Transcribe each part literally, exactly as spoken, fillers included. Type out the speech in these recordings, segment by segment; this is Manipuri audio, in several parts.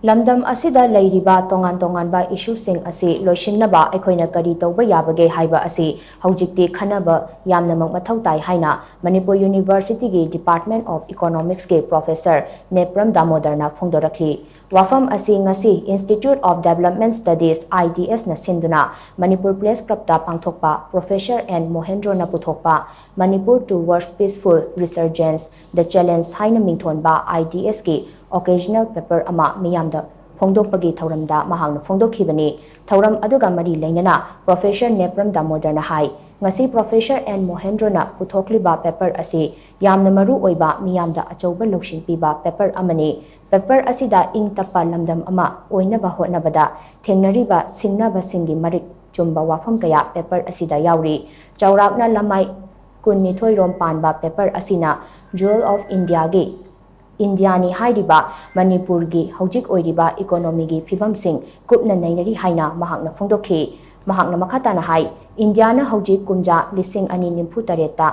ꯂꯝꯗꯝ ꯑꯁꯤꯗ ꯂꯩꯔꯤꯕ ꯇꯣꯉꯥꯟ ꯇꯣꯉꯥꯟꯕ ꯏꯁꯨꯁꯤꯡ ꯑꯁꯤ ꯂꯣꯏꯁꯤꯟꯅꯕ ꯑꯩꯈꯣꯏꯅ ꯀꯔꯤ ꯇꯧꯕ ꯌꯥꯕꯒꯦ ꯍꯥꯏꯕ ꯑꯁꯤ ꯍꯧꯖꯤꯛꯇꯤ ꯈꯟꯅꯕ ꯌꯥꯝꯅꯃꯛ ꯃꯊꯧ ꯇꯥꯏ ꯍꯥꯏꯅ ꯃꯅꯤꯄꯨꯔ ꯌꯨꯅꯤꯚꯔꯁꯤꯇꯤꯒꯤ ꯗꯤꯄꯥꯔꯠꯃꯦꯟ ꯑꯣꯐ ꯏꯀꯣꯅꯣꯃꯤꯛꯁꯀꯤ ꯄ꯭ꯔꯣꯐꯦꯁꯔ ꯅꯦꯄ꯭ꯔꯝ ꯗꯥꯃꯣꯗꯔꯅ ꯐꯣꯡꯗꯣꯔꯛꯂꯤ꯫ ꯋꯥꯐꯝ ꯑꯁꯤ ꯉꯁꯤ Institute of Development Studies, IDS ꯅ ꯁꯤꯟꯗꯨꯅ ꯃꯅꯤꯄꯨꯔ ꯄ꯭ꯔꯦꯁ ꯀ꯭ꯂꯕꯇ ꯄꯥꯡꯊꯣꯛꯄ ꯄ꯭ꯔꯣꯐꯦꯁꯔ ꯑꯦꯟ ꯃꯣꯍꯦꯟꯗ꯭ꯔꯣꯅ ꯄꯨꯊꯣꯛꯄ Manipur Towards Peaceful Resurgence, The Challenge ꯍꯥꯏꯅ ꯃꯤꯡꯊꯣꯟꯕ IDS ꯀꯤ ꯑꯣꯀꯦꯖꯅꯦꯜ ꯄꯦꯄꯔ ꯑꯃ ꯃꯤꯌꯥꯝꯗ ꯐꯣꯡꯗꯣꯛꯄꯒꯤ ꯊꯧꯔꯝꯗ ꯃꯍꯥꯛꯅ ꯐꯣꯡꯗꯣꯛꯈꯤꯕꯅꯤ꯫ ꯊꯧꯔꯝ ꯑꯗꯨꯒ ꯃꯔꯤ ꯂꯩꯅꯅ ꯄ꯭ꯔꯣꯐꯦꯁꯔ ꯅꯦꯄ꯭ꯔꯝ ꯗꯥꯃꯣꯗꯔꯅ ꯍꯥꯏ, ꯉꯁꯤ ꯄ꯭ꯔꯣꯐꯦꯁꯔ ꯑꯦꯟ ꯃꯣꯍꯦꯟꯗ꯭ꯔꯣꯅ ꯄꯨꯊꯣꯛꯂꯤꯕ ꯄꯦꯄꯔ ꯑꯁꯤ ꯌꯥꯝꯅ ꯃꯔꯨ ꯑꯣꯏꯕ, ꯃꯤꯌꯥꯝꯗ ꯑꯆꯧꯕ ꯂꯧꯁꯤꯡ ꯄꯤꯕ ꯄꯦꯄꯔ ꯑꯃꯅꯤ꯫ ꯄꯦꯄꯔ ꯑꯁꯤꯗ ꯏꯪ ꯇꯞꯄ ꯂꯝꯗꯝ ꯑꯃ ꯑꯣꯏꯅꯕ ꯍꯣꯠꯅꯕꯗ ꯊꯦꯡꯅꯔꯤꯕ ꯁꯤꯡꯅꯕꯁꯤꯡꯒꯤ ꯃꯔꯤꯛ ꯆꯨꯝꯕ ꯋꯥꯐꯝ ꯀꯌꯥ ꯄꯦꯄꯔ ꯑꯁꯤꯗ ꯌꯥꯎꯔꯤ꯫ ꯆꯥꯎꯔꯥꯛꯅ ꯂꯃꯥꯏ ꯀꯨꯟꯅꯤꯊꯣꯏ ꯔꯣꯝ ꯄꯥꯟꯕ ꯄꯦꯄꯔ ꯑꯁꯤꯅ Jewel of India ꯒꯤ, ꯏꯟꯗꯤꯌꯥꯅꯤ ꯍꯥꯏꯔꯤꯕ ꯃꯅꯤꯄꯨꯔꯒꯤ ꯍꯧꯖꯤꯛ ꯑꯣꯏꯔꯤꯕ ꯏꯀꯣꯅꯣꯃꯤꯒꯤ ꯐꯤꯕꯝꯁꯤꯡ ꯀꯨꯞꯅ ꯅꯩꯅꯔꯤ ꯍꯥꯏꯅ ꯃꯍꯥꯛꯅ ꯐꯣꯡꯗꯣꯛꯈꯤ꯫ ꯃꯍꯥꯛꯅ ꯃꯈꯥ ꯇꯥꯅ ꯍꯥꯏ, ꯏꯟꯗꯤꯌꯥꯅ ꯍꯧꯖꯤꯛ ꯀꯨꯝꯖꯥ ꯂꯤꯁꯤꯡ ꯑꯅꯤ ꯅꯤꯐꯨ ꯇꯔꯦꯠꯇ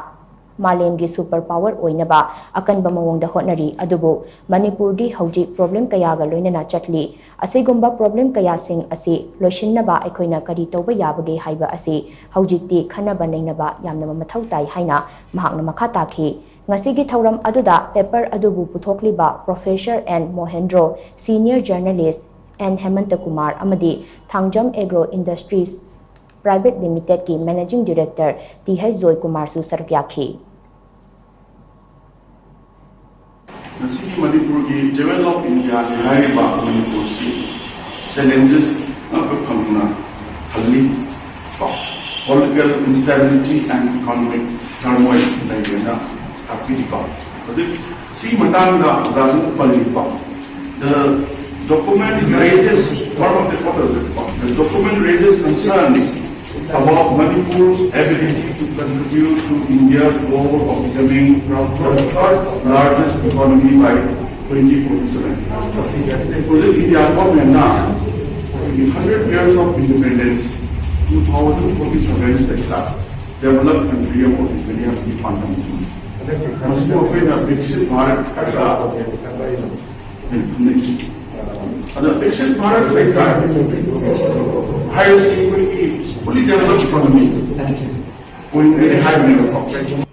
ꯃꯥꯂꯦꯝꯒꯤ ꯁꯨꯄꯔ ꯄꯥꯋꯔ ꯑꯣꯏꯅꯕ ꯑꯀꯟꯕ ꯃꯑꯣꯡꯗ ꯍꯣꯠꯅꯔꯤ, ꯑꯗꯨꯕꯨ ꯃꯅꯤꯄꯨꯔꯗꯤ ꯍꯧꯖꯤꯛ ꯄ꯭ꯔꯣꯕ꯭ꯂꯦꯝ ꯀꯌꯥꯒ ꯂꯣꯏꯅꯅ ꯆꯠꯂꯤ꯫ ꯑꯁꯤꯒꯨꯝꯕ ꯄ꯭ꯔꯣꯕ꯭ꯂꯦꯝ ꯀꯌꯥꯁꯤꯡ ꯑꯁꯤ ꯂꯣꯏꯁꯤꯟꯅꯕ ꯑꯩꯈꯣꯏꯅ ꯀꯔꯤ ꯇꯧꯕ ꯌꯥꯕꯒꯦ ꯍꯥꯏꯕ ꯑꯁꯤ ꯍꯧꯖꯤꯛꯇꯤ ꯈꯟꯅꯕ ꯅꯩꯅꯕ ꯌꯥꯝꯅ ꯃꯊꯧ ꯇꯥꯏ ꯍꯥꯏꯅ ꯃꯍꯥꯛꯅ ꯃꯈꯥ ꯇꯥꯈꯤ꯫ ꯉꯁꯤꯒꯤ ꯊꯧꯔꯝ ꯑꯗꯨꯗ ꯄꯦꯄꯔ ꯑꯗꯨꯕꯨ ꯄꯨꯊꯣꯛꯂꯤꯕ professor N Mohendro, senior journalist N Hemanta Kumar ꯑꯃꯗꯤ ꯊꯥꯡꯖꯝ ꯑꯦꯒ꯭ꯔꯣ ꯏꯟꯗꯁꯇ꯭ꯔꯤꯁ ꯄ꯭ꯔꯥꯏꯚꯦꯠ ꯂꯤꯃꯤꯇꯦꯗꯀꯤ managing director T H Joy ꯀꯨꯃꯥꯔꯁꯨ ꯁꯔꯨꯛ ꯌꯥꯈꯤ꯫ ꯉꯁꯤꯒꯤ ꯃꯅꯤꯄꯨꯔꯒꯤ Jewel of India ꯅꯤ ꯍꯥꯏꯔꯤꯕ ꯃꯅꯤꯄꯨꯔꯁꯤ ꯆꯦꯂꯦꯟꯖꯦꯁ ꯉꯥꯛꯇ ꯐꯪꯅ ꯊꯜꯂꯤ꯫ Political instability and economic turmoil ꯂꯩꯔꯦꯅ ꯇꯥꯛꯄꯤꯔꯤꯀꯣ꯫ ꯍꯧꯖꯤꯛ ꯁꯤ ꯃꯇꯥꯡꯗ ꯑꯣꯖꯥꯁꯤꯡꯅ ꯄꯜꯂꯤꯀꯣ, the document raises, one of the, what is it called? The document raises concerns about Manipur's ability to contribute to India's goal of becoming the third largest economy by twenty forty-seven. ꯍꯧꯖꯤꯛ ꯏꯟꯗꯤꯌꯥ ꯒꯣꯔꯃꯦꯟꯅ ꯑꯩꯈꯣꯏꯒꯤ hundred years of independence, two thousand forty-seven ꯁꯤꯗꯩꯁꯤꯗ developed country ꯑꯃ ꯑꯣꯏꯒꯅꯤ ꯍꯥꯏꯕꯒꯤ ꯄꯥꯟꯗꯝ ꯊꯝꯃꯤ꯫ ꯃꯁꯤꯕꯨ ꯑꯩꯈꯣꯏꯅ ꯕꯤꯛꯁꯤꯠ ꯚꯥꯔꯠ ꯍꯥꯏꯔꯒ ꯈꯪꯅꯩ꯫ ꯑꯗꯣ ꯕꯤꯛꯁꯤꯠ ꯚꯥꯔꯠ ꯁꯔꯀꯥꯔ ꯍꯥꯏꯔꯤꯁꯤ ꯑꯩꯈꯣꯏꯒꯤ fully developed economy ꯑꯣꯏꯅ ꯍꯥꯏꯕꯅꯦꯕꯀꯣ꯫